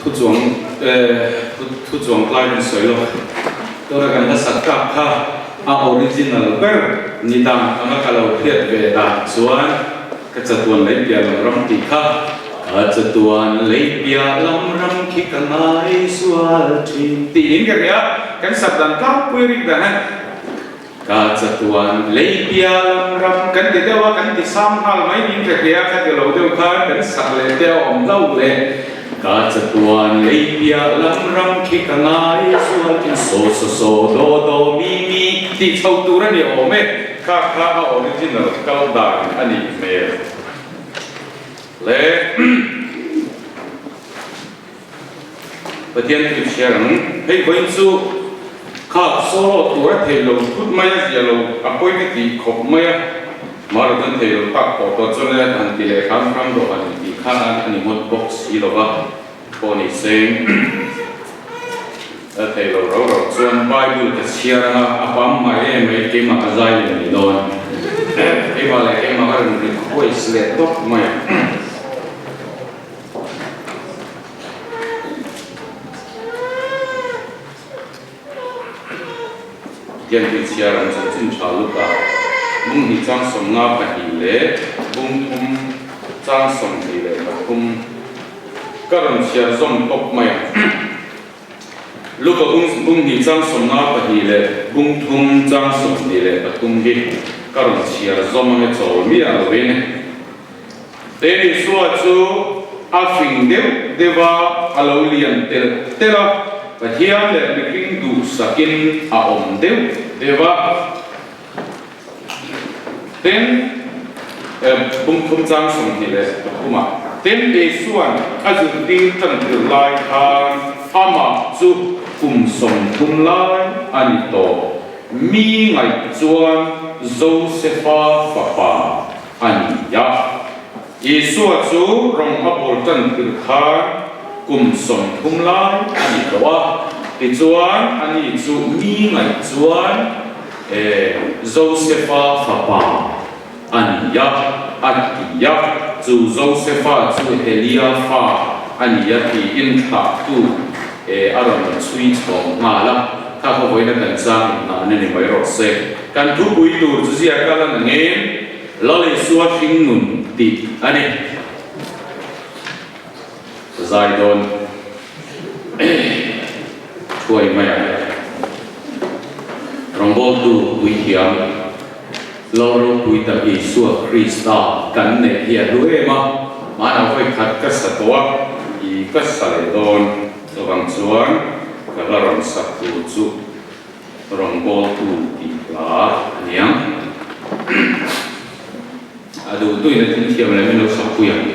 Thu chuang thu chuang tlai kan sawi lo. Tuna kan hla sak tak kha a original ber ni dan anga ka lo hriat ve dan chuan ka chatuan lei piah lam ram tih kha ka chatuan lei piah lam ram khi ka ngai sual thin tiin ka ria kan sak dan tlangpui rik dan hian Ka chatuan lei pia lam ram kan ti deuh a, kan ti sang nghal mai ning ka hria, ka ti lo deuh khan kan sak leh te a awm hlauh le. Ka chatuan lei pia lam ram khi ka ngai zual in saw saw saw do do mi mi tih chho tur a ni awm e, kha kha a original kal dan a nih hmel le. Pathian thu chhiar ang. Hei vawiin chu kha solo tur a thei lo thut mai a zia lo a pawi ka tih khawp mai a, marathon thei lo tak tawh tawh chuan le han ti leh hram hram rawh han tih kha a ni ngawt bawk si lo va, pawh ni seng a thei lo rau rau chuan Bible ka chhiar anga a pam mai em mai keimah ka zai leh mai dawn keimah leh keimah ka rawn request leh tawp mai a. Hian thil chhiar ang chanchin tha luka bung hnih chang 52 leh bung thum chang 23 ka rawn chhiar zawm tawp mai ang. Luka bung bung hnih chang 52 leh bung thum chang 23 hi ka rawn chhiar zawm ange chawl miah lovin. Tei Isua chu a fing deuh deuh a, a lo lian telh telh a, Pathian leh mihring duhsakin a awm deuh deuh a. Tin, bung thum chang 23 ah, Tin, Isua'n a zirtir tan tir lai khan amah chu kum 30 lai a ni tawh. Mi ngaih chuan Josefa fapa a ni a. Isua chu rawng a bawl tan tirh khan kum 30 lai a ni tawh a, tichuan ani chu mi ngaih chuan Josefa fapa a ni a, a ti a. Chu Josefa chu Helia fa a ni a tiin thlahtu a rawn chhui chhawm nghal a. Kha khaw vawiina kan chang inhlan a ni mai rawh se. Kan thupui tur chu ziak a lan angin Lal Isua hring nun tih a ni. Zai dawn thuai mai ang. Rawngbawltu puithiam Lal ropui tak Isua Krista kan neih hi a hlu em a, mahna vawi khat ka sa tawh a, i ka sa leh dawn. Chuvang chuan ka hla rawn sak tur chu Rawngbawltu tih hla a ni ang. A duhtuin a thil thiam leh min lo sakpui ang.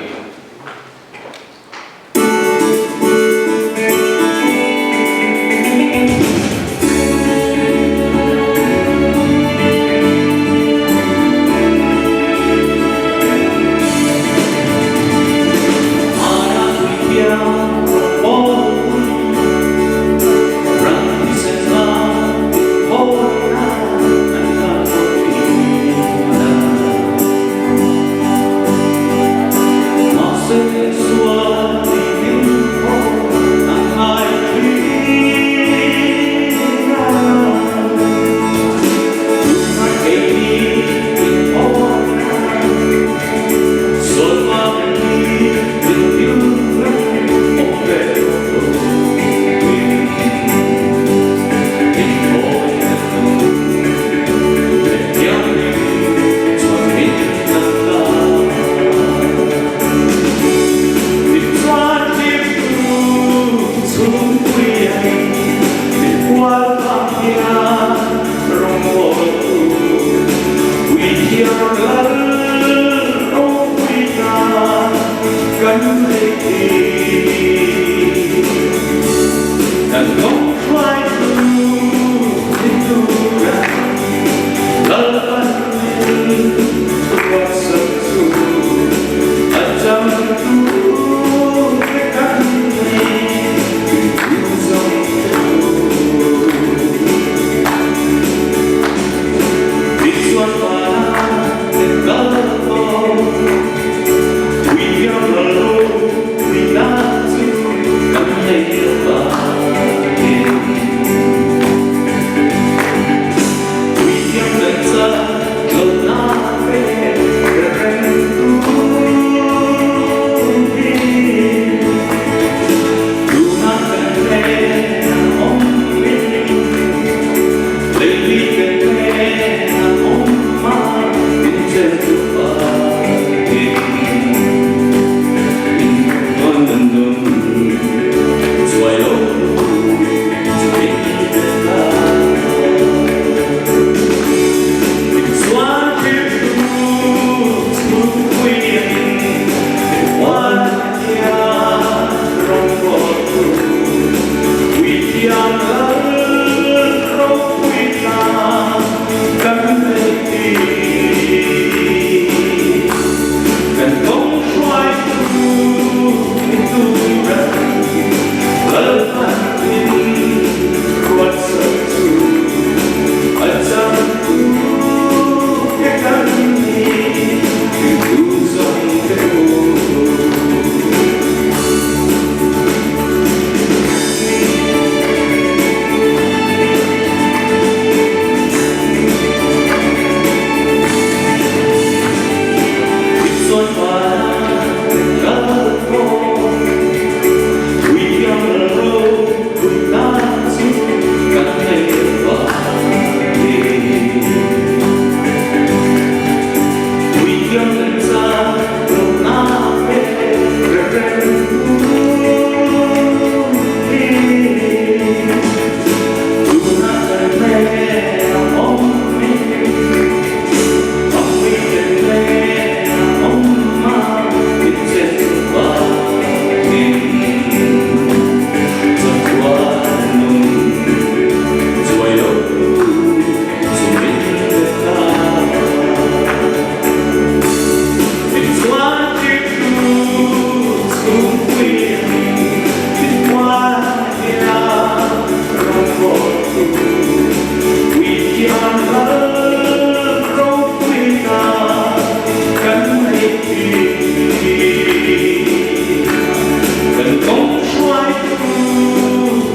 Nun kawng hruaitu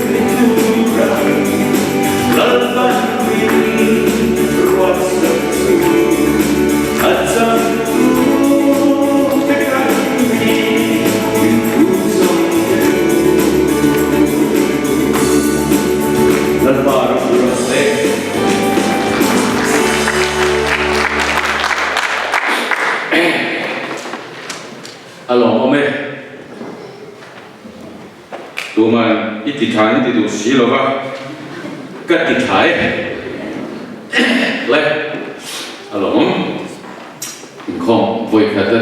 ni tura Lalpan min ruatsak chu a changtu te kan ni min thu zawng te u. Lalpa ram tura se. A lawmawm e. Tuman i ti tha in ti duh si lo va, ka ti tha e. Le, a lawmawm. Inkhawm vawikhat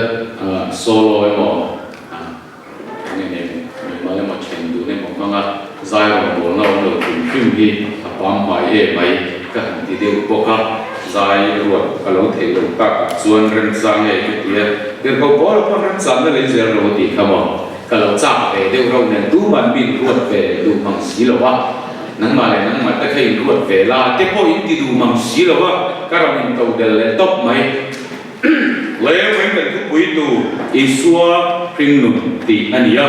a solo emaw eng nge mimal emaw then dun emaw hmanga zai rawngbawlna awm lo hrim hrim hi a pamhmai em mai ka han ti deuh bawk a. Zai ruat a lo theih loh takah chuan remchang nge ka ti a, tirhkoh pawl a pawn remchangna lei zel ro a tih kha maw? Ka lo chak ve deuh rauh nen tuman mi in ruat ve duh mang si lo a, nangmah leh nangmah te kha in ruat ve la te pawh in ti duh mang si lo a, ka rawn in to del leh tawp mai. Lei vawiin kan thupui tu Isua hringnun tih a ni a.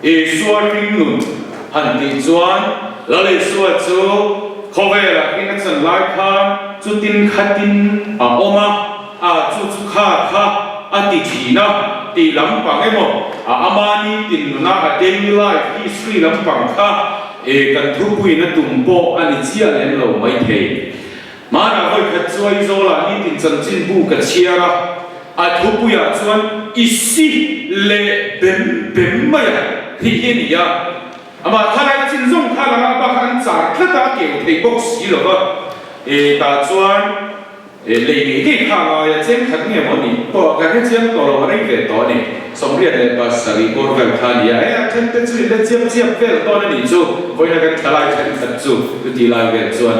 Isua hringnun han tih chuan Lal Isua chu khawvelah hring a chan lai khan chutin khatin a awm a, a chu chu kha kha a ti thin a tih lampang emaw a amahni tinnuna a daily life history lampang kha e kan thupuiin a tum pawh a ni chiah lem lo maithei. Hmanah vawikhat chu Aizawlah nitin chanchinbu ka chhiar a, a thupuiah chuan i si leh bem bem mai a tih hi a ni a. Amah thalai chin zawng kha langa bak an char tlat a, a keu thei bawk si lo va. E tah chuan e lei ngei ngei kha a ngai a, cheng khat nge maw ni pawh ka hre chiang tawh lo, a rei ve tawh a ni. 27 bawr vel kha a ni a, e a then te chu in la chiap chiap vel dawn a nih chu, vawiina kan thalai thenkhat chu chuti lai vel chuan.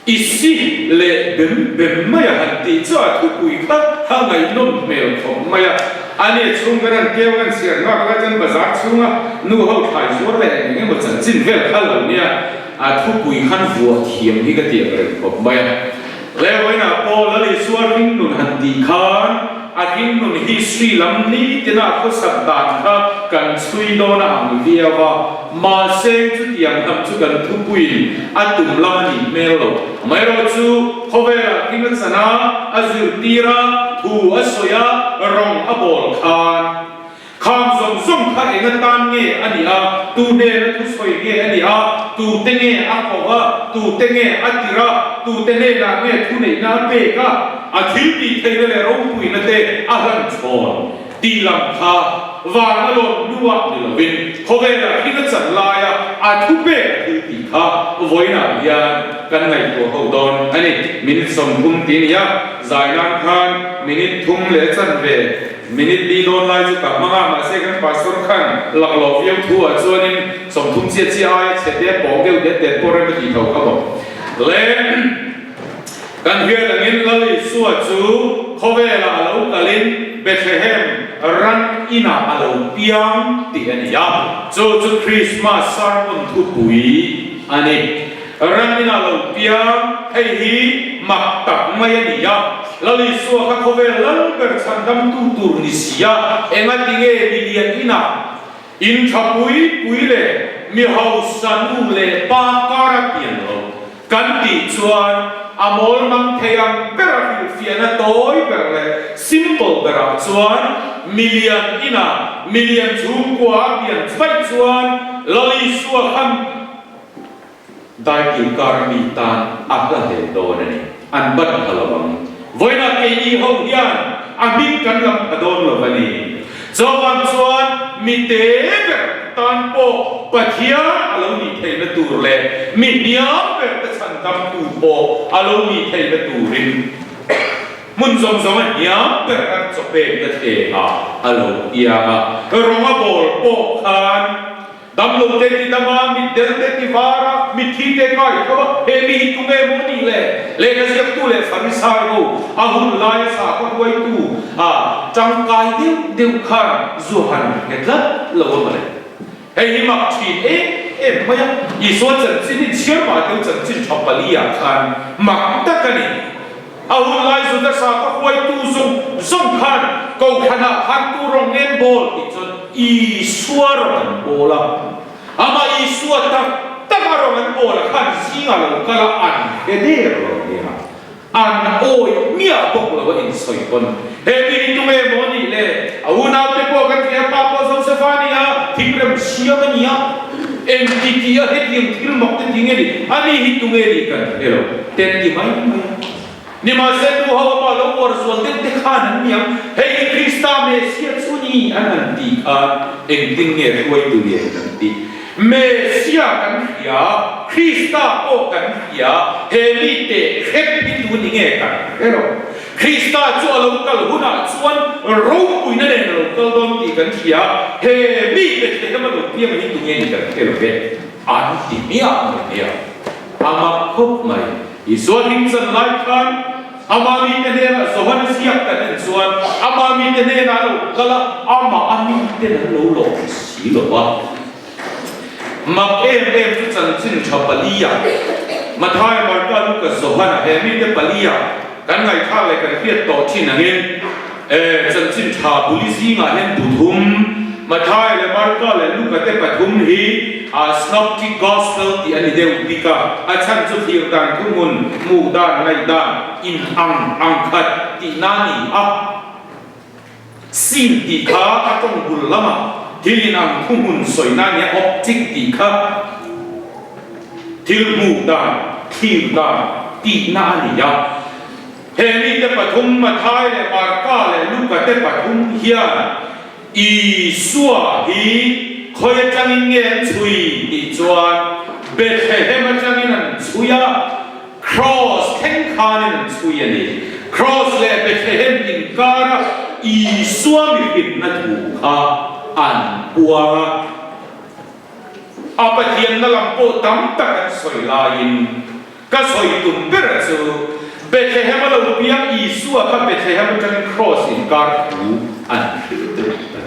I si leh bem bem mai a han tih chu a thupui kha a ngaihnawm hmel khawp mai a. A ni chhung ber an keu an chhiar nghak lai chuan bazar chhunga nu ho thlai zuar leh eng eng emaw chanchin vel kha lo nia a thupui khan vuah thiam hi ka ti ang reng khawp mai a. Levainah pawh Lal Isua hringnun han tih khan a hringnun history lam nitina a khawsak dan kha kan chhui dawn a ang viau a, mahse chutiang lam chu kan thupuiin a tum lam a nih hmel lo. Amaherawhchu khawvelah hring a chan a, a zirtir a, thu a sawi a, rawng a bawl khan. Kham zawng zawng kha eng atan nge a nih a, tu hnena thusawi nge a nih a, tute nge a koh a, tute nge a tirh a, tute hnenah nge thuneihna a pek a, a thil tih theihna leh ropuina te a hlan chhawn tih lam kha van a lawn hnuah ni lovin khawvelah hring a chan laia a thupek a thil tih kha vawiinah hian kan ngaihtuah ho dawn a ni. Minute 30 tih a ni a, zai nan khan minute thum leh chanve Minute li dawn lai chu ka hmang a, mahse kan pastor khan laklawh viau thu ah chuanin 30 chiah chiah aia chhe te pawng deuh det det pawh rem a tih tho kha maw. Le kan hriat angin Lal Isua chu khawvelah a lo kalin Bethlehem ran inah a lo piang tih a ni a, chu chu Krismas sermon thupui a ni. Ram inah lo piang, hei hi mak tak mai a ni a, Lal Isua kha khawvel lal ber chhandamtu tur ni si a, engati nge mi lian inah in tha pui pui leh mi hausa nu leh pa kar a pian lo kan tih chuan a mawl mang thei ang ber a hrilhfiahna tawi ber leh simple berah chuan mi lian inah mi lian chhungkua a pian vaih chuan Lal Isua khan Daikil kar mi tan a hla hle dawn a ni. An bat pha lo ang. Vawiinah keini ho hian a hming kan lam pha dawn lo a ni. Chuvang chuan mi te ber tan pawh Pathian a lo nih theihna tur leh mi hniam ber te chhandamtu pawh a lo nih theihna turin hmun zawng zawng a hniam ber an chawpekna thlengah a lo piang a. Rawng a bawl pawh khan Damlo te ti dam a, mitdel te ti var a, mitthi te kai tho a, he mi hi tunge maw nih le? Lehkha ziaktu leh Farisai ho, a hun laia sakhaw hruaitu a tangkai deuh deuh khan zu han nghet tlat lo a mawle. Hei hi mak thin em em mai a, Isua chanchin hi chhiar mah deuh chanchin tha pali ah khan mak tak a ni. A hun lai Juda sakhaw huaitu zawng zawng khan Kohhranah khan tu rawng ngen bawl tih chuan Isua rawng an bawl a. Amah Isua tak tak a rawng an bawl a khan zingah lo kal a an hre der lo nia. An awih miah bawk lo a insawi pawn. He mi hi tunge maw nih le? A unaute pawh kan hria, pa pawh Josefa a ni a, thingrem siam a ni a. Engti tih a hetiang thil mak te ti nge ni? Ani hi tunge nih kan hre lo, te an ti mai mai a. Nimahse nu ho amah lo uar zual deuh te khan an niang, hei hi Krista Messiah chu ni an han ti khan engtin nge hruaitu lian kan tih? Messiah kan hria, Krista pawh kan hria, he mi teh hrep hi tu ni nge kan hre lo. Krista chu a lo kal hunah chuan ropuina nen a lo kal dawn tih kan hria, he mi Bethlehem a lo piang hi tu nge ni kan hre lo ve, an ti miah mai nia. A mak khawp mai. Isua hingchan lai khan ama mite hnenah Johana ziak kan en chuan ama mite hnenah a lo kal a, amah a miten an lo lawm si lo va. Mak em em chu chanchin tha palia, Mathai, Marka, Luka, Johana he mite palia kan ngaihthlak leh kan hriat tawh thin angin chanchin tha buli zingah hian buthum, Mathai leh Marka leh Luka te pathum hi Synoptic Gospel tih a ni deuh bik a, a chhan chu thlir dan thuhmun, hmuh dan, ngaih dan in ang ang khat tihna a ni a. Sin tih kha a tawng bul lamah thil in ang thuhmun sawina a nia, optic tih kha thil hmuh dan, thlir dan tihna a ni a. He mite pathum, Mathai leh Marka leh Luka te pathum hian Isua hi khawi atangin nge an chhui tih chuan Bethlehem atangin an chhui a, Kraws thleng khanin an chhui a ni. Kraws leh Bethlehem inkara Isua mihrinna thu kha an puang a. A Pathianna lam pawh tam tak an sawi laiin ka sawi tum ber chu Bethlehem a lo piang Isua kha Bethlehem atangin Kraws inkar thu an hrilh deuh ta.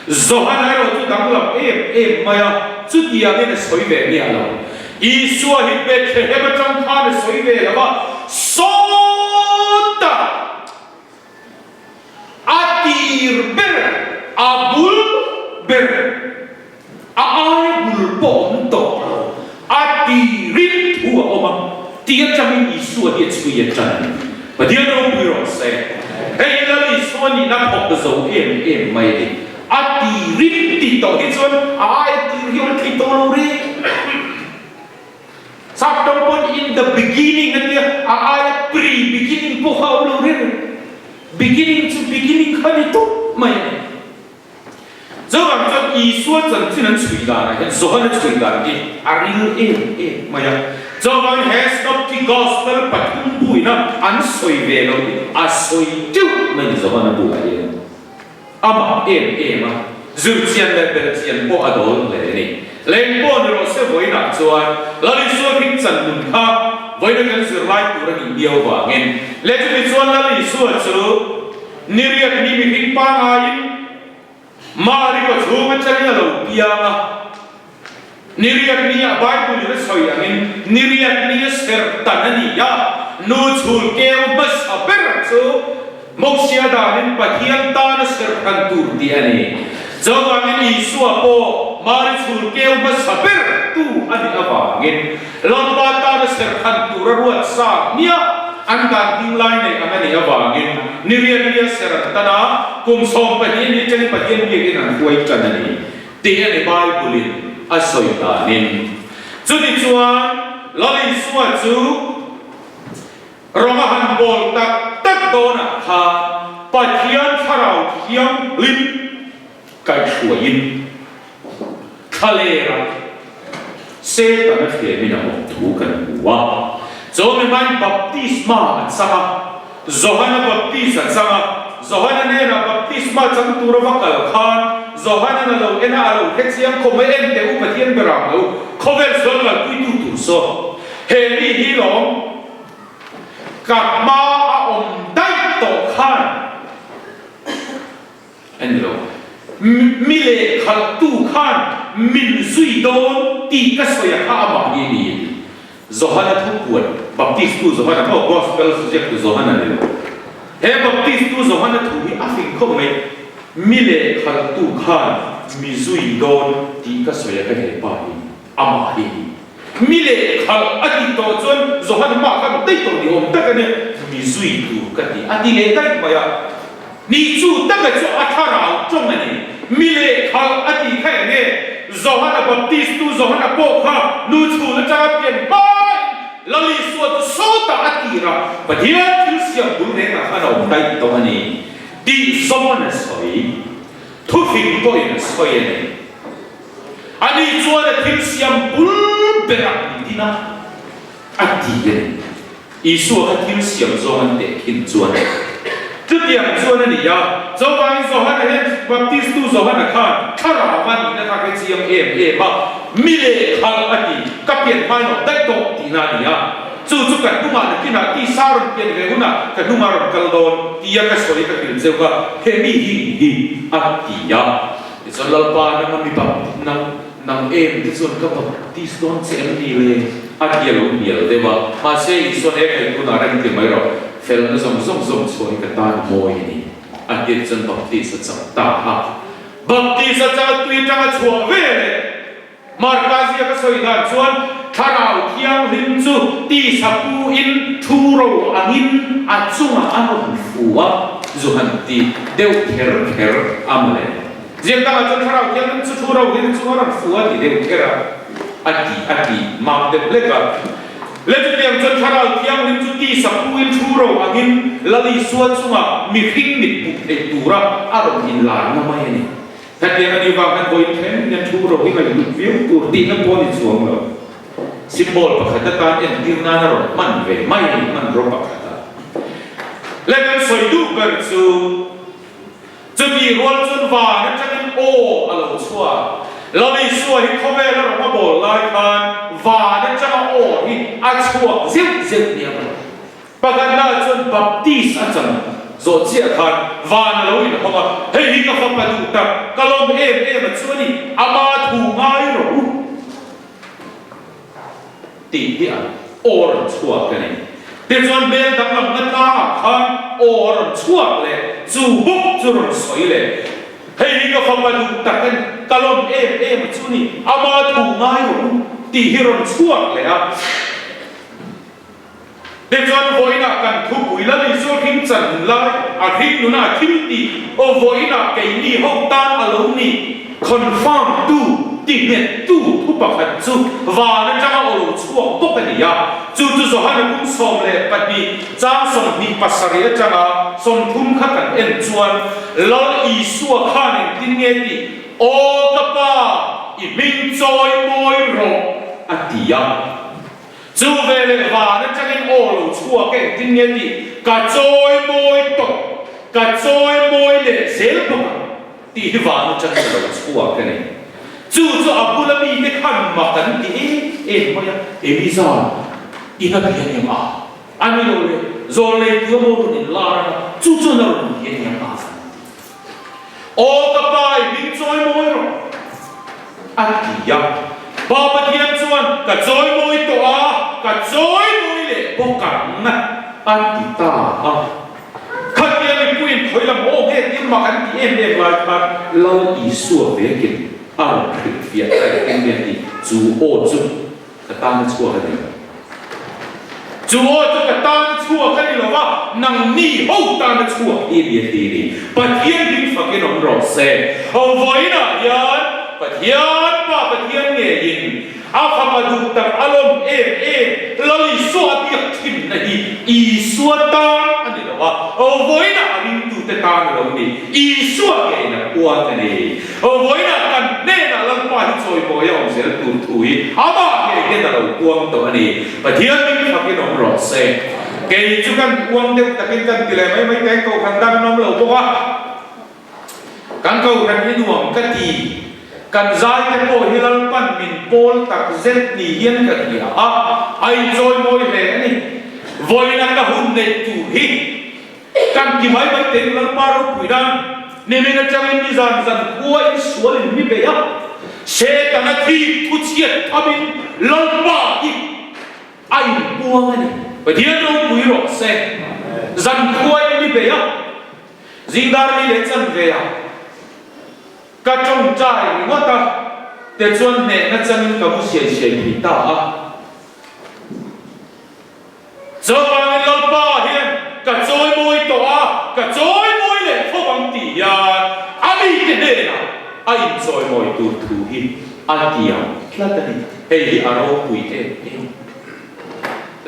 Johan erawh chu danglam em em mai a, chutiangin a sawi ve miah lo. Isua hi Bethlehem atang khan a sawi ve lo a, sawtah a tir ber, a bul ber, a ai bul pawh awm tawh lo, a tirin thu a awm a, ti atangin Isua hi a chhui a tan a ni. Pathian ropui rawh se. Hei hi Lal Isua nihna thawk zo em em mai a ni. A tirin tih tawh hi chuan a ai tir hi awm thei tawh lo reng. Sap tawng pawn in the beginning a tia, a aia pre-beginning pawh kha a awm lo reng. Beginning chu beginning kha ni tawp mai a ni. Chuvang chuan Isua chanchin an chhui danah hian Johana chhui dan hi a ril em em mai a. Chuvangin he Synoptic Gospel pathum buina an sawi ve lo hi a sawi teuh mai ni Johana bulah hian. Amah em em a, zirchian leh belchian pawh a dawl hle a ni. Leng pawh ni rawh se vawiinah chuan Lal Isua hming chan nun kha vawiina kan zirlai tur a nih miau vangin leh chumi chuan Lal Isua chu Ni riat ni mihring pangaiin Mari kaw chhung atangin a lo piang a. Ni riat ni ah Bible in a sawi angin ni riat ni a ser tan a ni a. Nu chhul keu hmasa ber chu Mosia danin Pathian tan a ser hran tur tih a ni. Chuvangin Isua pawh Mari chhul keu hmasa ber tu a nih avangin Lalpa tan a ser hran tur a ruat sa hmiah an dan hming lai nei ang a nih avangin ni riat ria ser an tan a, kum 12 a nih atangin Pathian biakin an huai tan a ni tih a ni Bible-in a sawi danin. Chuti chuan Lal Isua chu rawng a han bawl tak tak dawnah khan Pathian Thlarau Thianghlim kaihhruaiin Thlalera Setana thlemin a awm thu kan hmu a. Chu mi hmain baptisma a chang a, Johana baptis a chang a. Johana hnenah baptisma chang tur a va kal khan Johanan a lo en a, a lo hre chiang khawp mai, En teh u Pathian berang lo, khawvel sual kalpuitu tur saw he mi hi lawm ka hma a awm daih tawh khan. A ni lo. Mi lehkhalhtu khan min zui dawn tih ka sawi a kha amah hi a ni. Johana thupuan. Baptist-tu Johana maw Gospel ziaktu Johana ni lo. He Baptist-tu Johana thu hi a fing khawp mai. Mi lehkhaltu khan mi zui dawn tih ka sawi a ka he pa hi amah hi mi lehkhalh a tih tawh chuan Johana mah khan daih tawh ni awm tak a nia mi zui tur ka ti a ti leh daih mai a. Ni chu taka chu a thlarau tawng a ni. Mi lehkhalh a tih kha eng nge? Johana Baptist-tu Johana pawh kha nu chhun atanga pian hmain Lal Isua chu sawtah a tir a, Pathian thil siam bul rengah khan a awm daih tawh a ni tih John a sawi. Thufing pawhin a sawi a ni. Ani chuan a thil siam bul berah min din a, a ti a ni. Isua kha thil siam zawng an teh khin chuan chutiang chuan a ni a, chuvangin Johana hian Baptistu Johana khan thlarau a nihna kha hre chiang em em a, mi lehkhalh a ti, ka pian hmain awm daih tawh tihna a ni a, chu chu ka hnungah nakinah tisa rawn pian ve hunah ka hnungah rawn kal dawn tia ka sawi ka hrilh zeuh a, he mi hi hi a ti a. Tichuan Lalpa nanga mi bapti nang Nang em te chuan ka baptist dawn che em ni le? A ti a lo hnial deuh a. Mahse, Isua'n he khaih tunah rem ti mai rawh, felna zawng zawng zawng chhuah hi ka tan mawi a ni. A ti chuan baptist a chak ta a. Baptist a chak a tui atanga chhuah ve leh Marka ziaka sawi dan chuan Thlarau Thianghlim chu tisa pu in thu ro angin a chungah a rawn fu a, zu han ti deuh kher kher a mawle. Ziak dangah chuan Thlarau Thianghlim chu thu ro hian chu a rawn fu a ti deuh kher a, a ti a ti mak deuh hlek a. Le chutiang chuan Thlarau Thianghlim chu tisa puin thu ro angin Lal Isua chungah mihring mit hmuh theih tura a rawn inlarna mai a ni. Hetiang a nih vang khan vawiin thleng hian thu ro hi ngaihhlut viau tur tihna pawh a ni chuang lo. Symbol pakhat atan entir nan a rawn hman ve mai a ni, hmanraw pakhata. Le kan sawi duh ber chu. Chutih rual chuan van atangin aw a lo chhuak. Lal Isua hi khawvel a rawng a bawl lai khan van atanga aw hi a chhuak zeuh zeuh nia maw. Pakhatnaah chuan Baptist a chan zawh chiah khan van a lo inhawng a, hei hi ka fapa duh tak, ka lawm em em a chu a ni, ama thu ngai rawh u tih hi a aw rawn chhuak a ni. Tichuan hmel danglamna tlangah khan aw a rawn chhuak leh chu bawk chu rawn sawi leh, Hei hi ka fapa duh tak a ni, ka lawm em em a chu ni, ama thu ngai rawh u tih hi rawn chhuak leh a. Tichuan vawiinah kan thupui Lal Isua hring chan lai a hring nuna a thil tih aw vawiinah keini ho tan a lo ni confirm tu ti nghet tu thu pakhat chu van atanga aw lo chhuak bawk a ni a, chu chu Johana kum 12 chang 27 atanga 30 kha kan en chuan Lal Isua khan engtin nge tih aw ka pa i hming chawi mawi rawh a ti a. Chu veleh van atangin aw lo chhuak e engtin nge tih ka chawi mawi tawp, ka chawi mawi leh zel bawk ang tih hi van atangin a lo chhuak a ni. Chu chu a bula mite khan mak an ti em em mai a, Eliza in a bia aniang a, a ni lo le, zawl nei tu emaw rawn inlar anga chu chuan a rawn bia aniang a. Aw ka pa i hming chawi mawi rawh a ti a. Pa Pathian chuan ka chawi mawi tawh a, ka chawi mawi leh bawk ang a ti ta a. Khatia mipuiin khawi lam aw nge tir mak an ti em em lai khan Lal Isua vekin a rawn hrilhfiah ta engtin nge tih chu aw chu Ka tan a chhuak a ni lo. Chu aw chu ka tan a chhuak a ni lo va, nangni ho tan a chhuak hi a ni a ti ni. Pathian hming fakin awm rawh se. Aw vawiinah hian Pathian Pa Pathian ngeiin a fapa duh tak a lawm em em Lal Isua a biak thinna hi Isua tan a ni lo a, aw vawiinah a ringtute tan a lo ni. Isua ngeiin a puang a ni. Vawiinah kan hnenah Lalpa hi chawimawi a awm zel tur thu hi amah ngei hian a lo puang tawh a ni. Pathian min fakin awm rawh se. Kei chu kan uang deuh takin kan ti leh mai mai teng kohhran dang an awm lo bawk a. Kan kohhran hi nuam ka ti. Kan zai te pawh hi Lalpan min pawl tak zet ni hian ka hria a, a inchawimawi hle a ni. Vawiinah ka hun neih tur hi. Kan ti mai mai teng Lalpa ropui nan nimin atangin nizan zan khua in sual in mi bei a, Setana thik thu chhiat thamin Lalpa hi a inpuang a ni. Pathian ropui rawh se. Zan khuain mi bei a, zingdar ni leh chan ve a, ka tawngtai ringawt a, tichuan hnehna changin ka mu siai siai thei ta a. Chuvangin Lalpa hian ka chawimawi tawh a, ka chawimawi leh fo ang tih hian a mite hnenah a inchawimawi tur thu hi a tiam tlat a ni. Hei hi a ropui em em.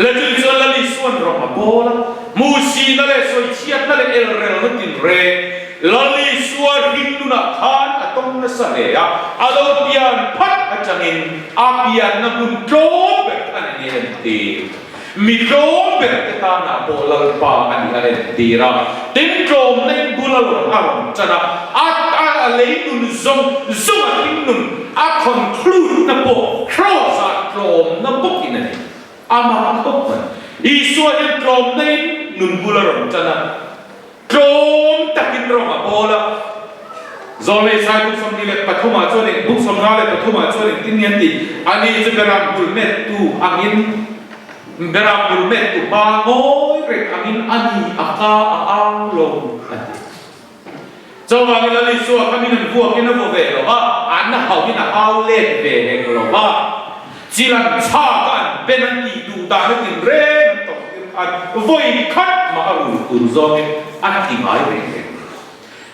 Le chumi chuan Lal Isuan ram a bawl a, hmuhsihna leh sawichhiatna leh elrelna tinreng Lal Isua hringnunah khan a tawng nasa hle a, a lo pian phat atangin a pianna hmun tlawm ber khan eng nge entir? Mi tlawm ber te tanah pawh Lalpa a nih a entir a, tin tlawmna in bul a rawn a rawn tan a, a a lei nun zawng zawng a hringnun a conclude na pawh Kraws ah tlawmna bawkin a ni. Amah khawp mai. Isua hian tlawmna in nun bul a rawn tan a. Tlawm takin rawng a bawl a. Zawlnei Sai buk 23 ah chuan in buk 53 ah chuan engtin nge an tih? Ani chu beram bul mettu angin beram bul mettu hma ngawi reng angin ani a ka a ang lo a ti. Chuvangin Lal Isua kha min an vuakin a vaw ve lo va, an hauhin a hau let ve hek lo va. Chilan chhak a an ben an tih duh dan a tin reng an tawng tir khan vawi khat mah a rul tur zawngin a ti ngai reng reng lo.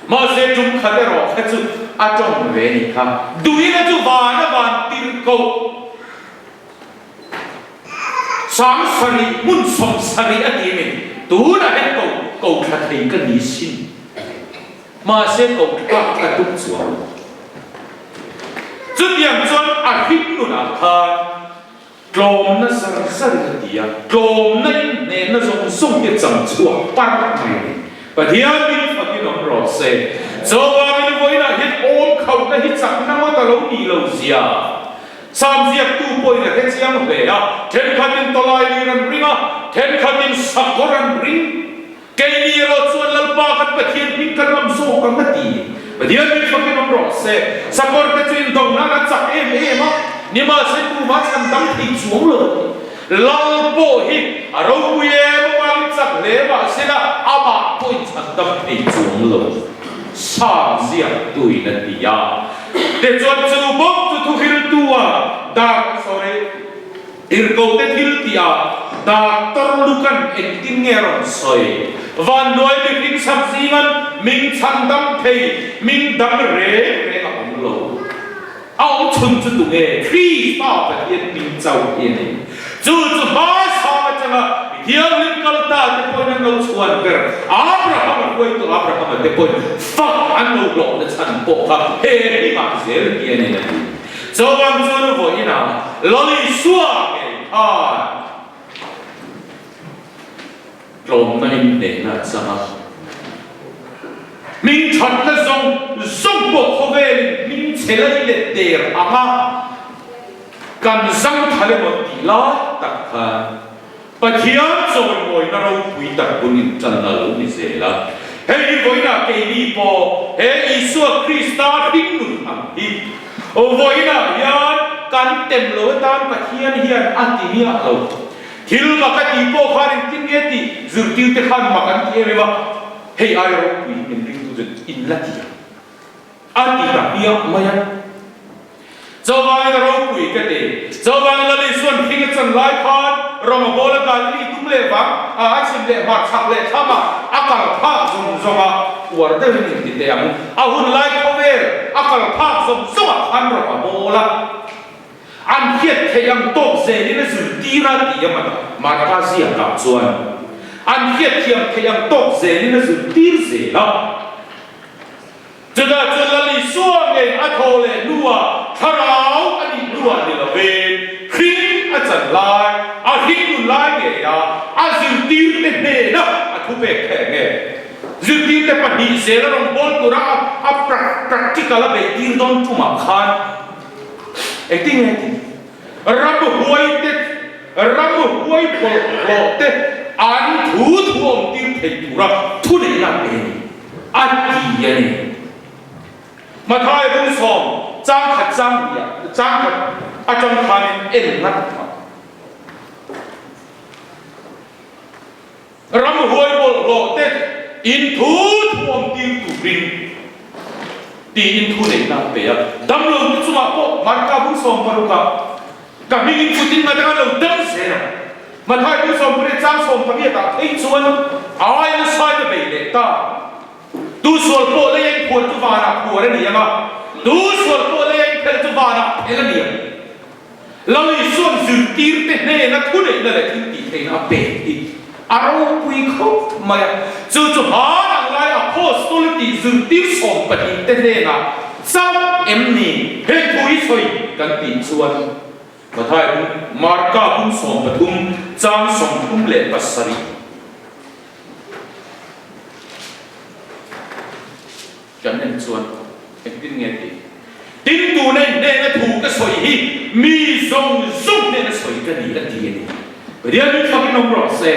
Mahse tum khat erawh kha chu a tawng ve ni kha. Duhina chu van a van tirh koh. 7000 hmun 70 a ti min tunah hian ko ko thla thei ka ni sin. Mahse ko thlak a tum chuang lo. Chutiang chuan a hring nunah khan tlawmna zar zarin a ti a, tlawmna in hnehna zawng zawng hi a cham chhuak parh mai a ni. Pathian min fakin awm rawh se. Chuvangin vawiinah hian awm khauhna hi chakna ngawt a lo nih lo zia. Sam ziaktu pawhin a hre chiang hle a, thenkhatin tawlai lir an ring a, thenkhatin sakawr an ring. Keini erawh chuan Lalpa kan Pathian hming kan lam zawk ang a ti. Pathian min fakin awm rawh se. Sakawr te chu indawng nan a chak em em a, nimahse tumah chhan dam thei chuang lo a ti. Lal pawh hi a ropui em avangin chak hle mahsela amah pawhin chhan dam thei chuang lo. Sam ziaktuin a ti a. Tichuan chu bawk chu thuhriltu a dak, sorry, Tirhkohte thil tih a Doctor Lukan engtin nge a rawn sawi? Vanduai mihring chhak zingan ming chhan dam thei, ming dang reng reng a awm lo. A awm chhun chu tunge? Krista Pathian hming chauh hi a ni. Chu chu hmaisang atanga mi thianghlim kal ta te pawhin an lo chhuan ber. Abraham a hruaitu Abraham-a te pawhin fak an lo hlawhna chhan pawh kha he hmingah zel hianin a ni. Chuvang chuan vawiinah Lal Isua ngei khan tlawmna in hnehna a chang a. Hming thatna zawng zawng pawh khawvelin hming chhe lai leh der anga kan zang thal emaw tih lai tak khan Pathian chawimawina ropui tak bun in tanna lo ni zel a. Hei hi vawiinah keini pawh he Isua Krista hringnun ang hi vawiinah hian kan tem lo atan Pathian hian a ti miah lo. Thil mak a tih pawh khan engtin nge tih zirtirte khan mak an ti em em a, hei ai ropui hi min ringtu chuan in la ti ang. A ti ta piak mai a. Chuvangin a ropui ka ti. Chuvangin Lal Isuan hring a chan lai khan Roma bawla Galili tum leh vang a a chhim leh hmar chhak leh thlam ah a kal phak zawng zawng a uar deuhin in ti teh ang. A hun lai khawvel a kal phak zawng zawng ah khan Roma bawla an hriat theih ang tawk zelin a zirtir a ti a Marka ziakah chuan an hriatthiam theih ang tawk zelin a zirtir zel a. Chutah chuan Lal Isua ngei a thaw leh hnuah thlarau a nih hnuah ni lovin hring a chan lai, a hring nun lai ngeia a zirtirte hnena a thupek kha eng nge? Zirtirte pahnih zela rawngbâwl tura a practical a beihtir dawn tumah khan engtin nge a tih? Ramhuaite, ramhuai bawlhhlawhte an thu thu awmtir thei tura thuneihna a pe a ni. A ti a ni. Mathaia bung sawm chang khat chang hnih chang khat atang khanin en ngat a. Ramhuai bawlhhlawh te in thu thuam tir turin tiin thu neihna a pe a. Damlo te chungah pawh Marka bung 16 ah ka hmingin kutin nga dang an lo dam zel a. Mathai bung 18 chang 18 ah phei chuan ai nasa in a bei leh ta. Tu sual pawh lei a inphuar chu vanah phuar a ni ang a, tu sual pawh lei a inphelh chu vanah phelh a ni ang. Lal Isua'n zirtirte hnena thuneihna leh thiltihtheihna a pek hi a ropui khawp mai a. Chu chu hman ang lai Apostol tih zirtir sawmpahnihte hnenah chauh em ni he thu hi sawi kan tih chuan Mathai bung Marka bung 13 chang 37 Kan en chuan engtin nge tih? Tin tuna in hnena thu ka sawi hi mi zawng zawng hnena sawi ka ni a ti a ni. Pathian min fakin awm rawh se.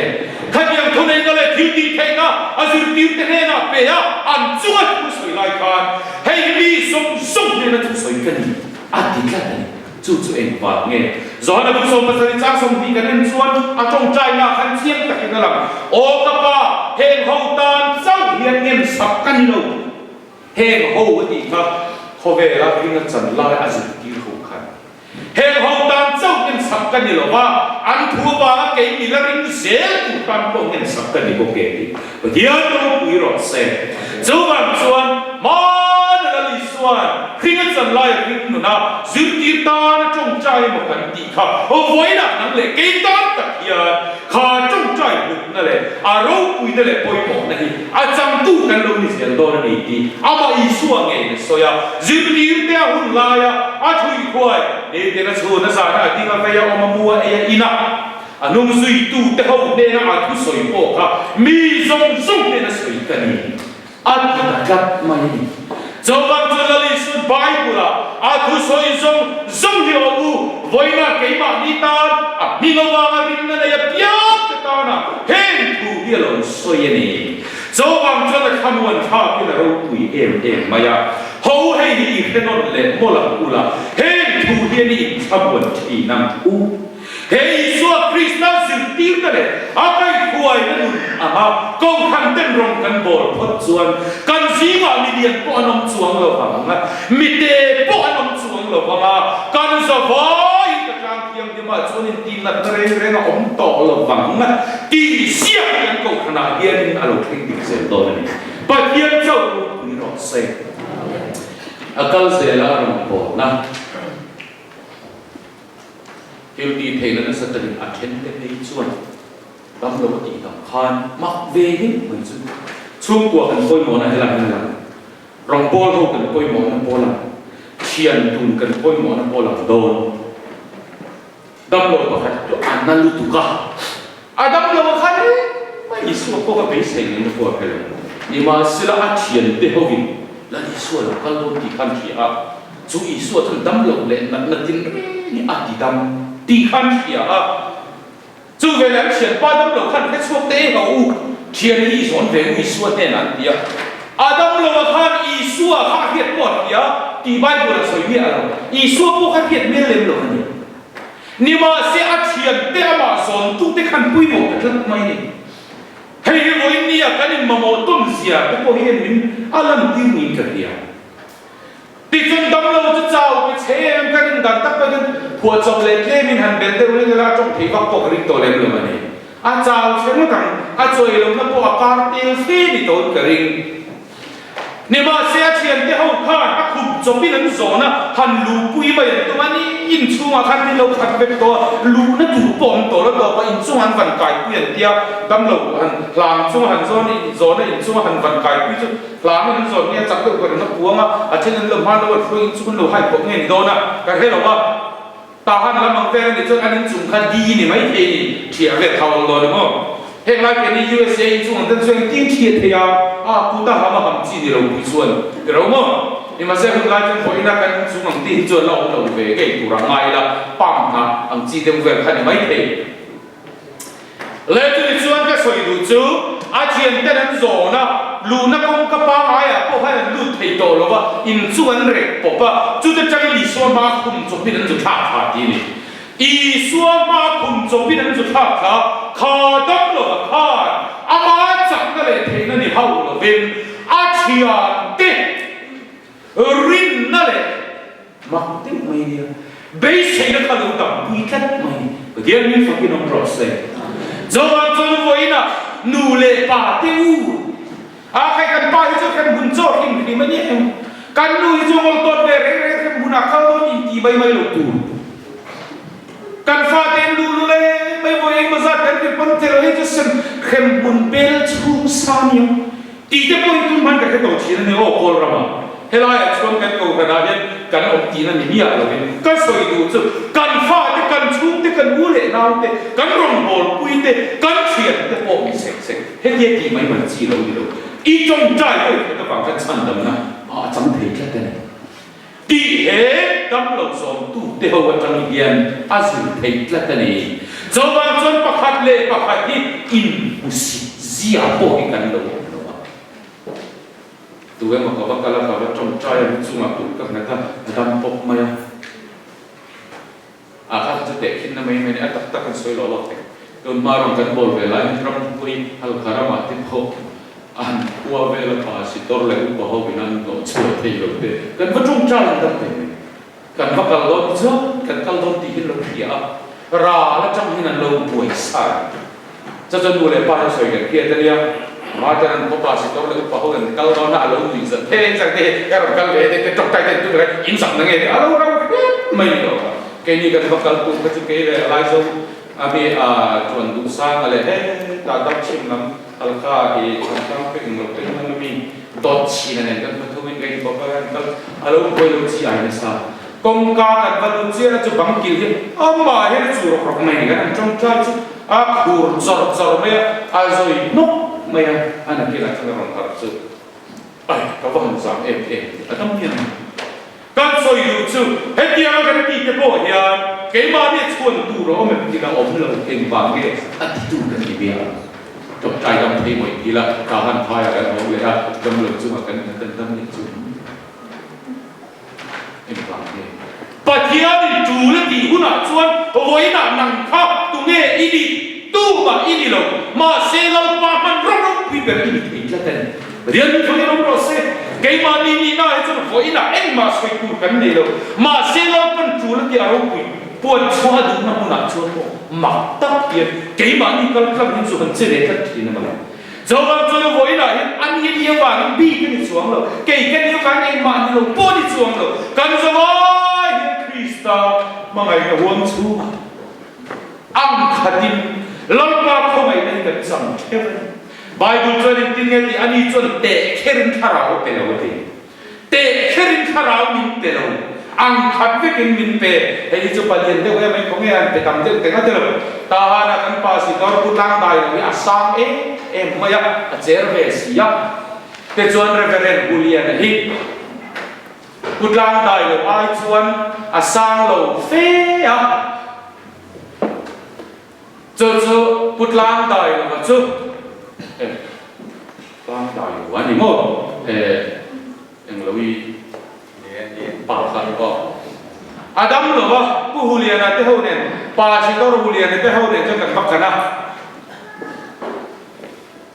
Khatiang thuneihna leh thil tih theihna a zirtirte hnenah pe a, an chunga thu sawi lai khan hei hi mi zawng zawng hnena thu sawi ka ni a ti tlat a ni. Chu chu eng vang nge? Johana bu 17 chang 20 kan en chuan a tawngtaina khan chiang takin a lang, Aw ka Pa, heng ho tan chauh hian ngen sak ka ni lo. Heng ho a tih kha khawvela ring a chan lai a zirtir ho khan. Heng ho tan chauh ngen sak ka ni lo va, an thu avanga kei mi la ring zel tur tan pawh ngen sak ka ni bawk e tih Pathian ropui rawh se. Chuvang chuan hmana Lal Isua'n hring a chan lai a hring nun a, zirtir tan a tawngtai emaw kan tih kha vawiinah nang leh kei tan tak hian kha tawngtai hlutna leh a ropuina leh pawimawhna hi a changtu kan lo ni zel dawn a ni tih amah Isua ngeiin a sawi a. Zirtirte a hun laia a thuihhuai nitin a chhun a zana a ding a vei a awm a mu a ei a in a. A hnung zuitute ho hnena a thusawi pawh kha mi zawng zawng hnena sawi ka ni a ti ta tlat mai a ni. Chuvang chu Lal Isua'n Bible-ah a thusawi zawng zawng hi awm u, vawiinah keimahni tan a hming avanga rinna nei apiang te tana heng thu hi a lo sawi a ni. Chuvang chuan a thlamuan thlakin a ropui em em mai a, Ho hei hi i hre nawn leh mawlh ang ula, heng thu hian i inthlamuan thin ang u. He Isua Krista zirtirna leh a kaihhruaina nun anga Kohhran ten rawng kan bawl phawt chuan kan zingah mi lian pawh an awm chuang lo vang a, mite pawh an awm chuang lo vang a, kan zavaiin ka tlang thianghlimah chuan intihnatna reng reng a awm tawh lo vang a tih ziak hi kan Kohhranah hianin a lo thleng dik zel dawn a ni. Pathian chauh ropui rawh se. A kal zela a rawn bawlna. Thil tih theihna nasa takin a then te phei chuan dam lo a tih dang khan mak ve deuh mai chu chhungkua kan pawimawhna helai hian a lang. Rawngbawl ho kan pawimawhna pawh a lang, thian dun kan pawimawhna pawh a lang dawn. Dam lo pakhat chu a na lutuk a, a dam lo a khan engmah Isua pawh ka beisei ngei na pawh a hre lo. Nimahsela a thiante hovin Lal Isua lo kal dawn tih khan hria a, Chu Isua chuan damlo leh natna tin reng hi a ti dam tih khan hria a. Chu veleh an thianpa damlo khan hre chhuak te ei ho u, thian hi i zawn ve u Isua hnenah an ti a. A damloa khan Isua kha a hriat pawh a hria tih Bible a sawi miah lo. Isua pawh kha hriat hmel lem lo a ni. Nimahse a thiante amah zawntute khan pawimawh ta tlat mai a ni. Hei hi vawiin nia kan inmamawh tawn zia te pawh hian min a lantir niin ka hria. Tichuan damlo chu chau ti chhe em ka rin dan tak pawhin phuahchawp leh tlemin han bel deuh reng ila a tawng thei vak pawh ka ring tawh lem lo a ni. A chau chhe ngawt ang, a chawi lohna pawh a kar tel fe ni tawhin ka ring. Nimahse a thiante ho khan a khup chawpin an zawn a, han luhpui mai an tum a ni. Inchhungah khan min lo khat vek tawh a, luhna tur pawh an tawh la tawp a, inchungah an van kaipui an tia, damlo han hlang chunga han zawn a, inzawn a inchunga han van kaipui chu Hlangin an zawn nge a chak deuh ka rin a puang a, a then an lo hman lo an hruai in chu an lo hai pawh nge ni dawn a, ka hre lo a, Tahan lam ang vel a nih chuan an inchung kha di ni mai thei ni, thiah vel thau ang dawn emaw? Heng lai keini USA inchung ang ten chuan engtin thiah thei a, a kut a ham a ham chi ni lo pui chuan ti ro maw? Nimahse hun lai chuan vawiina kan inchung ang tih hi chuan la awm lo ve ngei tur a ngai ila, pump hna ang chi deuh vel kha ni mai thei. Leh chumi chuan ka sawi duh chu a thianten an zawn a, luhna kawngka pangaiah pawh khan an lut thei tawh lo va, in chu an rek pawp a, chute tangin Isua hma khum chawpin an zu thlak thla ti a ni. Isua hma khum chawpin an zu thlak thla, kha dam lova khan. Ama chakna leh theihna ni hauh lovin a thiante rinna leh mak deuh mai nia beiseina kha lo dampui tlat mai ni. Pathian min fakin awm rawh se. Chuvang chuan vawiinah nu leh pa te u A khai kan pa hi chu hremhmun chaw hrim hrim a ni em? Kan nu hi chu ngawl tawt ve reng reng hremhmun ah kal dawn in ti mai mai lo tur. Kan fate in luh lul em mai vawi engmaw zat kan ti pawn tel hei chu sem hremhmun bel chhung sa nia tih te pawh hi tun hman ka hre tawh thin a ni aw Kawl ramah. Helaiah chuan kan kohhranah hian kan awm tihna ni miah lovin ka sawi duh chu kan fate, kan chhungte, kan u leh naute, kan rawngbawlpui te, kan thiante pawh mi sek sek hetia tih mai mai chi lo ni lo. I tawngtai hawi khat avang khan chhandamna a chang thei tlat a ni. Tih he damlo zawmtu te ho atang hian a zir thei tlat a ni. Chuvang chuan pakhat leh pakhat hi inhmusit zia pawh hi kan lo awm lo a. Tu emaw ka va kal a, ka va tawngtai a, lu chungah kut ka nghat a, a dam pawp mai a. A kha chu tehkhinna mai mai a ni, a tak tak an sawi lawh lawk thei. Tun hma rawn kan bawl ve lai hian ramhuai halkha ramah te pawh an khua vela pa sitor leh upa ho in an hnawh chhuah thei lo te kan va tawngtai an dam thei mai. Kan va kal dawn chuan kan kal dawn tih hi an lo hria a, ral atang hian an lo buai sar. Chu chu nu leh pa hian sawi kan hriat a nia, Martin an khawpa sitor leh upa ho an kal dawn a, a lo nuih zat heng zak te hi ka rawn kal ve te te tawngtai te an tum reng, in zak na nge te a lo rau hrep mai ni awk a. Keini kan va kal tur kha chu kei leh Laizo a mi a tuan duh sang a leh hetah dam chhim lam halkha i chhantlang pek eng lo pek lam a mi dawt chhin a nen kan hmu thum in ka in bawk a kan kal a lo buai lo chi ai nasa. Kawngka kan va lut chiah a chu bang kil hi amah hian a chu rawk rawk mai ni kan an tawngtai chu a khur chawr chawr mai a, a zawi hnawk mai a, a nakinah chuan a rawn harh chu ai ka va han zam em em a dam hian a ni. Kan sawi duh chu hetianga kan tih te pawh hian keimahni a chhuan tur a awm em tih a awm lo engvang nge a titu kan ni bia ang. Tawngtai dam thei mawih ti la ka han phai a kan awm leh a damlo chungah kan kan dam leh chu. Engvang nge? Pathianin tul a tih hunah chuan vawiinah nang kha tunge i nih? Tumah i ni lo. Mahse Lalpa hman rawng ropui ber i ni thei tlat a ni. Pathian min thawkin awm rawh se. Keimahni nihna hi chuan vawiinah engmah sawi tur kan nei lo. Mahse Lalpan tul a tih a ropui puan chhuah a duhna hmunah chuan pawh mak tak hian keimahni kal tlang hi chu han che ve tlat thin a mawle. Chuvang chuan vawiinah hian a ni ni avangin bik a ni chuang lo, kei ka ni avangin engmah ni lo pawh a ni chuang lo. Kan zawai hian Krista hmangaihna huam chhungah ang khatin Lalpa khawngaihna hi kan chang theuh a ni. Bible chuan engtin nge tih a ni chuan teh kherin thlarau a pe lo a ti. Teh kherin thlarau min pe lo, ang khat vekin min pe. Hei hi chu palian deuh em ai khawnge an pe tam deuh teng a ti lo. Tahana kan pa Sitor Pu Tlangdai lo hi a sang em em mai a, a cher ve si a. Tichuan Reverend Huliana hi Pu Tlangdai lo ai chuan a sang lo fe a. Chu chu Pu Tlangdai lova chu e Tlangdai lo a ni maw e eng lo i pa kha ni maw a dam lova Pu Huliana te ho nen Pa Sitor Huliana te ho nen chuan kan va kan a.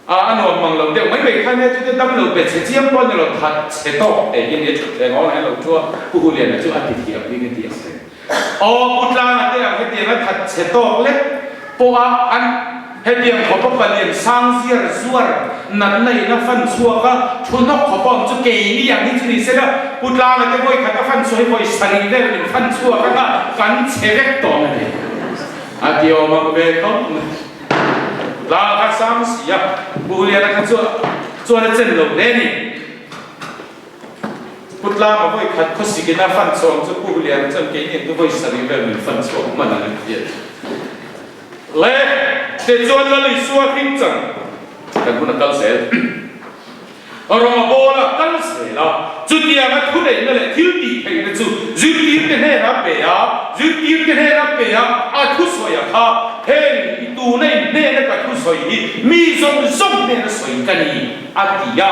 A a nuam mang lo deuh mai mai kha nia chute dam lo pe chhe chiang pawh a ni lo that chhe tawk te hi a nia thut hleng awn a lo thu a Pu Huliana chu a ti thiam hi ka ti ang reng. Aw Pu Tlanga te ang hetiang a that chhe tawk lek pawh a an hetiang khawpa palian sang ziar zuar natna in a fan chhuak a thu hnawk khawpa awm chu keini ang hi chu ni se la Pu Tlanga te vawi khat a fan chhuah hi vawi sarih vel min fan chhuak anga kan chhe vek tawh a ni a ti awm ang ve khawp mai. Hla kha sang si a, Pu Liana kha chu chuan a chen lo hle a ni. Pu Tlama vawi khat khawsik in a fan chhuak chu Pu Liana chuan keini an tu vawi sarih vel min fan chhuak hman ang an ti a. Le, tichuan Lal Isua hring chang kan hun a kal zel. Rawng a bawl a, kal zel a. Chutianga thuneihna leh thil tih theihna chu zirtirte hnenah a pe a, zirtirte hnenah a pe a, a thusawi a kha, Heng i tuna in hnena ka thusawi hi mi zawng zawng hnena sawi ka ni, a ti a.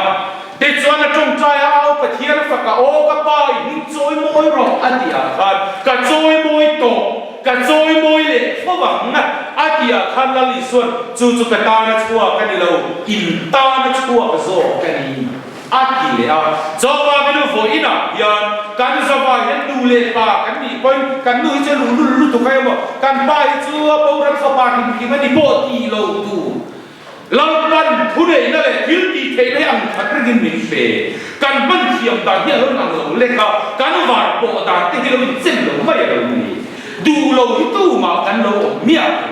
Tichuan a tawngtai a, Au Pathian a fak a, Aw ka Pa, i hming chawi mawi rawh, a ti ah khan, Ka chawi mawi tawh, ka chawi mawi leh fo ang. A tihah khan Lal Isuan, Chu chu ka tana chhuak a ni lo, in tana chhuak zawk ka ni, a ti leh a. Chuvangin vawiinah hian kan zavai hian nu leh pa kan nih pawhin kan nu hi chu a luhlul lutuk a emaw, kan pa hi chu a boral fapa hrim hrim a ni pawh tih lo tur. Lalpan thuneihna leh thil tih theihna hi ang khat rengin min pe. Kan hman thiam dan hi a lo inang lo lek a, kan var pawh dan te hi lo inchen lo mai a lo ni. Duh lo hi tumah kan lo awm miah lo.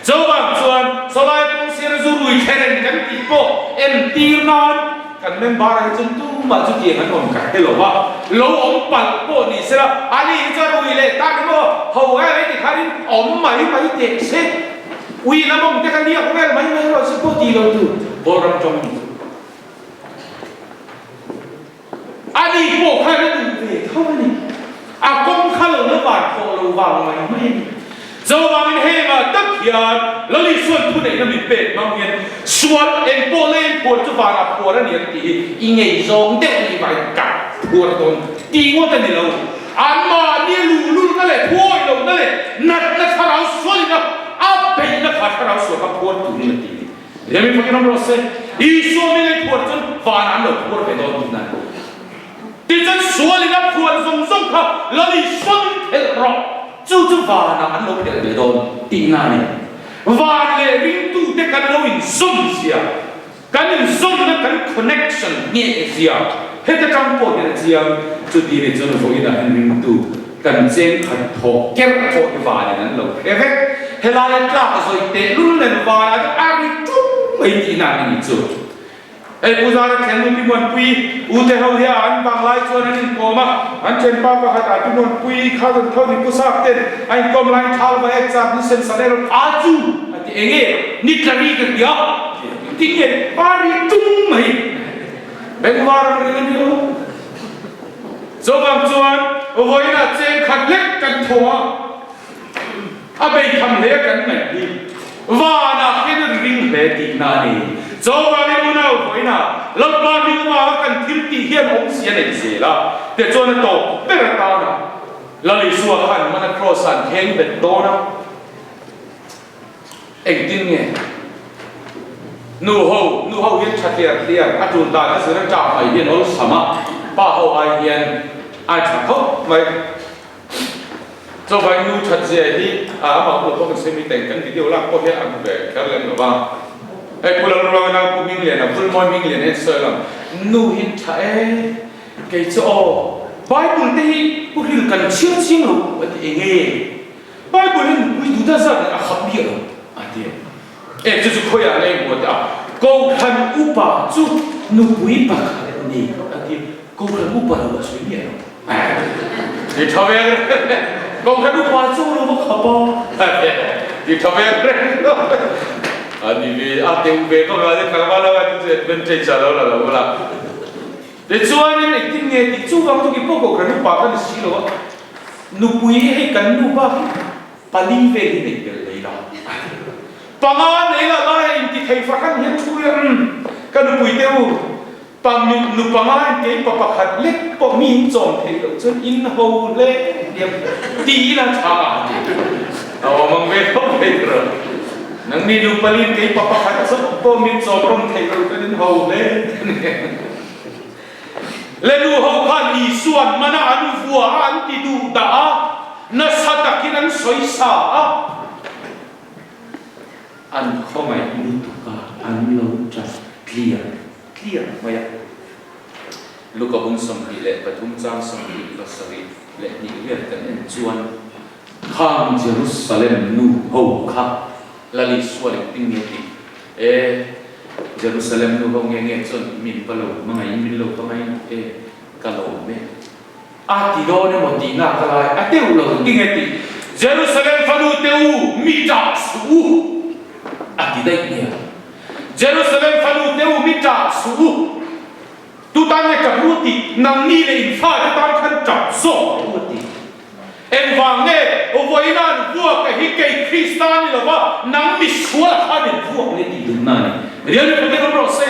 Chuvang chuan sawlai kawng sira zu rui thleren kan tih pawh entir nan kan member ah hi chuan tumah chutiang an awm ka hre lo va, lo awm palh pawh ni sela ani hi chuan rui leh tak emaw ho em em tikhanin awm mai mai teh se. Ui lam awm te ka liak vel mai mai erawh chu pawh ti lo tu Kawlram tawng ni chu. Ani pawh khan a duh ve tho a ni. A kawng kha lo la van khawh lo vang mai mai a ni. Chuvangin hengah tak hian Lal Isuan thuneihna min pek hmang hian sual eng pawh leng phuar chu vanah phuar a ni ang tih hi i ngei zawng deuh ni vai ka phuar dawn tih ngawt a ni lo. Anmahni luhlulna leh thuawihlohna leh natna thlarau sualina a beihna kha thlarau sual kha phuar turin a ti a ni. Remi fakin awm rawh se, Isua mi lei phuar chuan vanah an lo phuar ve dawn tihna a ni. Tichuan sualin a phuar zawng zawng kha Lal Isua min phelh rawh, chu chu vanah an lo phelh ve dawn tihna a ni. Van leh ringtute kan lo inzawm zia. Kan inzawmna kan connection ngheh zia heta tang pawh hian a chiang. Chuti ni chuan vawiinah hian ringtu kan cheng khat thawh kerh pawh hi vanin an lo hre vek. Helaia tlak zawi tehlul nen vanah te a ri tung mai tihna an ni chu. Hei Pu Zara thiannu Pi Muanpui u te ho hi a an vanglai chuan an inkawm a, an thianpa pakhat ah Pi Muanpui kha rawn tho ni Pu Sap ten a inkawm laiin thal va ek chak ni sen san erawh a chu a ti enge ni tla ri ka ti a. Tinge pari tung mai bengvar ang reng a ni lo. Chuvang chuan vawiinah cheng khat lek kan thaw a, a beitham hle kan ngaih hi vanah hian a ring hle tihna a ni. Chuvangin unau vawiinah Lalpa hming avanga kan thil tih hian awmzia nei zel a, tichuan a tawp ber atana Lal Isua khan mana kraws ah an kheng bet dawn a. Engtin nge nu ho, nu ho hian tha tliar tliar a tul dan a zir a tap mai hian awlsam a, pa ho ai hian a tha khawp mai. Chuvai nu that zia hi a amah pawh pawh kan sawi mi teng kan video lak pawh hian a hmu ve kher lem lo va. Hei Pu Lalruanga nau Pu Hmingliana, Vulmawi Hmingliana hian sawi lang, nu hi tha e, kei chu aw, Bible te hi Pu Hril kan chhiar chiang lo a ti enge? Bible hi nupui duh ta zat a khap miah lo a ti a. E chu chu khawiah nge hmuh teh a, Kohhran upa chu nupui pakhat ni a ti a, Kohhran upa lo a sawi miah lo. Ti tha ve reng Kohhran upa chu lo va khap a ti tha ve reng a ni ve a teuh ve ka va le tlangval a ti chu advantage a lo la lo la. Tichuanin engtin nge tih chuvang chu kipawh Kohhran upa ka ni si lo a. Nupui hei kan nu bak hi pali vel hi nei belh lei la a ti. Panga nei la lai a inti thei fahran hian thu hi umm ka nupui te u pa nu panga in kei pa pakhat lek pawh mi in chawm theih loh chuan in ho hle hliam ti ila tha a ti. A awm ang ve tho thei rawh. Nangni nu pali in kei pa pakhat chauh pawh min chawm rawm theih loh chuan in ho hle. Le nu ho khan Isua'n mana an vua a an ti duh dah a, nasa takin an sawi sa a. An khawngaih lutuk a, an lo ṭap tliar tliar mai a. Luka bung 23 chang 72 vel kan en chuan khang Jerusalem nu ho kha Lal Isua engtin nge tih? E, Jerusalem nu ho nge nge chuan min va lo hmangaih in min lo hmangaih in e, ka lawm e. A ti dawn emaw tihna ka lai a teuh lo ti nge tih? Jerusalem fanu te u, mi ṭah suh u, a ti daih nia. Jerusalem fanu te u, mi ṭah suh u. Tu tan nge ṭap u tih? Nangni leh in fate tan khan ṭap zawk rawh u a ti. Engvang nge vawiin an vuak a hi kei Krista ni lova nang misual khan in vuak leh tih dunna a ni. Rian mi paten awm rawh se.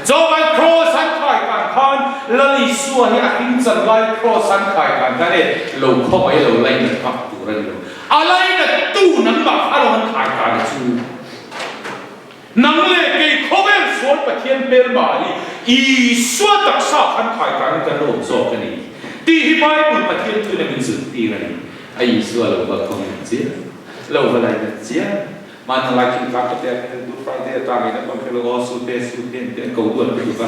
Chawlai Kraws an khai tan khan Lal Isua hi a hring chan lai Kraws an khai khan khan e lo khawngaih lo lainat vak tur a ni lo. A lainat tu nangmah kha lo an khai khan a chu. Nang leh kei khawvel sual Pathian hmelma hi Isua taksa khan khai khan kan lo awm zawk a ni tih hi Bible Pathian thuin a min zirtir a ni. A Isua lo va khawngaih chiah, lo va lainat chiah. Mahni lai thing tlang ka te a Good Friday atangin a tawn kher lo aw Sute Sute an ti an ko duat lutuk a.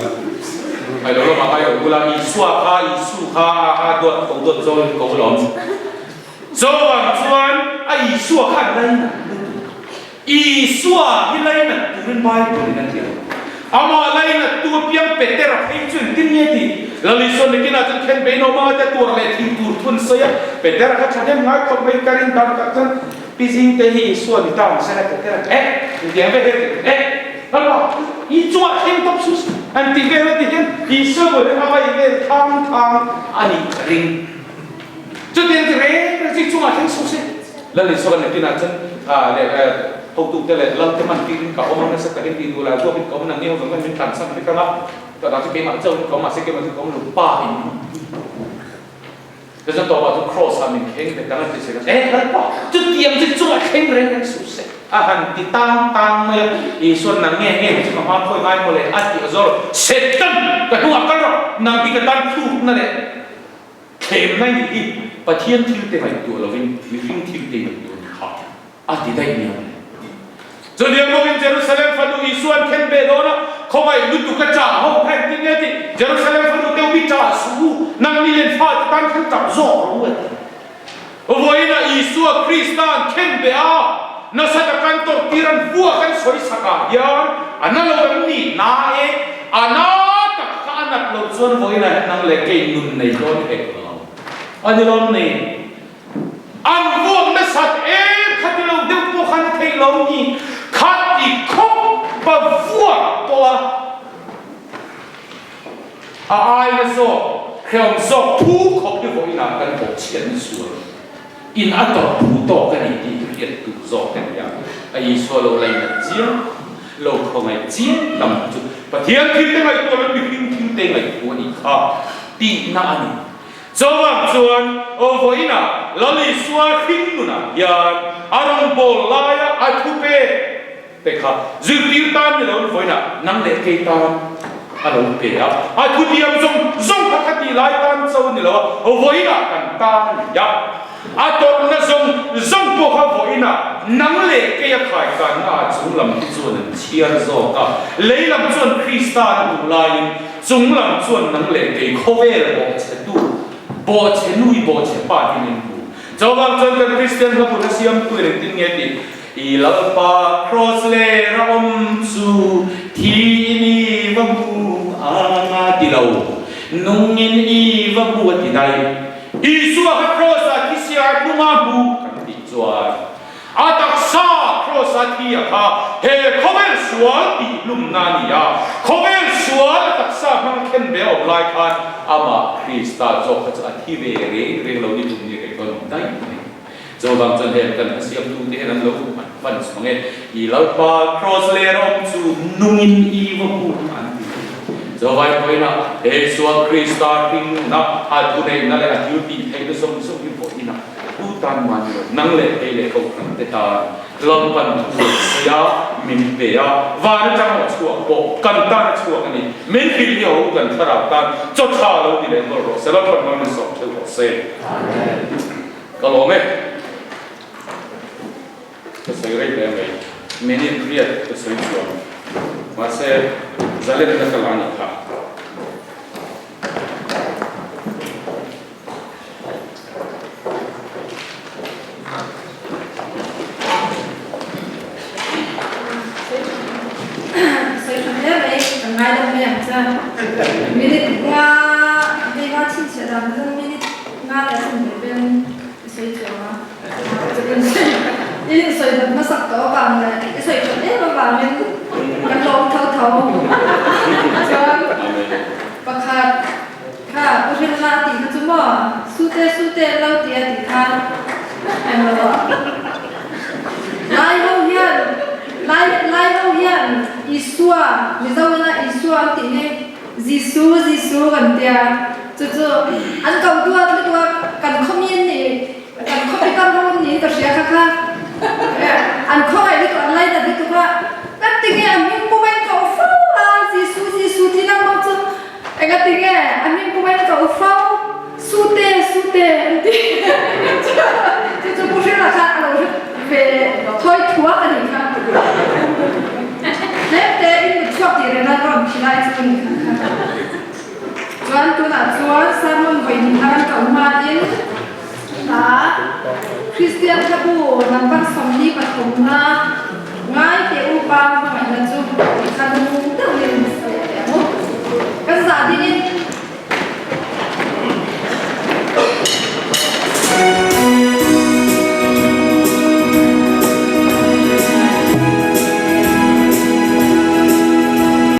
Ai lo lamah ngai lo bula Isua kha Isu kha a a duat ko duat zo in ko lawm. Chuvang chuan a Isua kha an lainat lutuk. Isua hi lainat turin Bible in a ti lo. Amah lainat tu apiang Petera phei chu engtin nge tih? Lal Isua nikinah chuan khen bein awm anga te tuar leh thih tur thu an sawi a. Petera kha thahnem ngai khawp mai ka rin dan tak chuan Pi Zing te hi Isua ni ta ang sela Petera eh intiang ve vel tih eh Lalpa i chungah thleng tawp suh suh an ti vel a ti hian Isua bul hi a vai vel thang thang a nih ka ring. Chutiang ti reng reng chu i chungah thleng suh se. Lal Isua kan nakinah chuan leh hotute leh Lalte man tirin ka awm a, nasa takin tih duh lah vuakin ka awm nang nge ho zawng khan min tlansan vek ang a, tah chu keimah chauhin ka awm mahse keimah chu ka awm lo pa in. Tichuan tawpah chu Kraws ah min thleng bet ang a ti sek a, Eh Lalpa, chutiang chu chungah thleng reng reng suh se, a han ti tang tang mai a. Isuan nang nge nge chu ka hma khawi ngai maw le a ti a zawr, Satan, ka hnungah kal rawh, nang hi ka tan thlukna leh Thlem mai nih hi Pathian thil te ngaihtuah lovin mihring thil te ngaihtuah ni kha a ti daih nia mawle. Chutiang bawkin Jerusalem fanu Isua an khen ve dawn a, khawngaih lutuk a chah ho kha engtin nge tih Jerusalem fanu te mi chah suh u, nangni len fa te tan khan tap zawk rawh u a ti. Vawiinah Isua Krista an khen ve a, nasa taka an tawrhtir an vuak an sawi sak ah hian a na lo em ni? Na e, a na tak kha a nat loh chuan vawiinah hian nang leh kei nun nei dawn hek lo a ni lawm ni? An vuak nasat em kha ti lo deuh pawh khan a theih lo ni? Kha ti khawp a vuak pawh a a aina zawk hrehawm zawk thu khawp hi vawiinah kan bawhchhiat ni sual. In a tawrh phu tawk a ni tih hi hriat tur zawk a ni a, a Isua lo lainat chiang, lo khawngaih chiang tam chu Pathian thil te ngaihtuah lo mihring thil te ngaihtuah a nih kha tihna a ni. Chuvang chuan aw vawiinah Lal Isua hring nunah hian a rawngbâwl laia a thu pek te kha zirtir tan ni loin vawiinah nang leh kei tan a lo pe a, a thutiam zawng zawng kha kha tih lai tan cho ni lo a, vawiinah kan tan a ni a, a tawrhna zawng zawng pawh kha vawiinah nang leh kei a khaikanna ah chung lam te chuan an chhiar zawk a, lei lam chuan Krista an hmuh laiin chung lam chuan nang leh kei khawvel bawhchhe tu, bawhchhe nui bawhchhe pa hi min hmu. Chuvang chuan kan Kristian hlabun a siamtu in engtin nge tih I Lalpa Kraws ler a awm chu thi in i va hmu ang a ti lo, nung in i va hmu a ti daih. Isua kha Kraws ah thi sia nung a hmu kan tih chuan a taksa Kraws a thi a kha he khawvel sual tih hlumna a ni a, khawvel sual a taksa hmang a khen ve a awm lai khan amah Krista zawk kha chu a thi ve reng reng lo ni tum ni reng dawn awm daih mai. Chuvang chuan heng kan hmasiamtute hian an lo an pan chhuang e, I Lalpa Kraws ler awm chu nungin i va hmu an ti. Chuvai pawhin Isua Krista hringnuna a thuneihna leh a thil tih theihna zawng zawng hi vawiinah tu tan mah ni lo, nang leh kei leh kohhran te tan Lalpan thu a sawi a, min pe a, van atang a chhuak pawh kan tan a chhuak a ni. Min hrilh hi ho kan thlarau tan chaw tha lo ti leh mawlh rawh se, Lalpan mal min sawm theuh rawh se. Amen. Ka lawm e. Ka sawi rei hle mai. Minute riat ka sawi chuang. Mahse, zalenna ka la nih kha. Sawi tha hle mai. Kan ngaidam mai ang che. Minute nga hei nga chhinchhiah dan kha minute Nga leh a hmeh vel i sawi chuang a, i insawi dat hmasak tawh avang leh i sawi that em avangin kan lawm tho tho. Chuan pakhat kha Pu Hrilna a tih kha chu maw Sute Sute an lo ti a tih khan englo ah Lai ho hian Lai Lai ho hian Isua Mizo ina Isua an tih hi Jisu Jisu. Jisu kan tia. Chu chu an ko duat lutuk a, kan khaw mi an nih, kan khaw pitar ho an niin ka hria kha kha. An khawngaih lutuk, an lainat lutuk a, ka ti nge a hming pum a in ko fo a, Jisu, Jisu tih lang bawk chu enga ti nge a hming pum a in ko fo, Sute, Sute an ti. Chu chu Pu Hrila kha a lo hre ve thawi thuak a nih kha. Tlem te in mut chhuak tih reng a rawn thi lai chu a nih kha kha. Chuan tunah chuan sermon vawi hnih thar an koh hmain hla Kristian Hlabu number 43 na.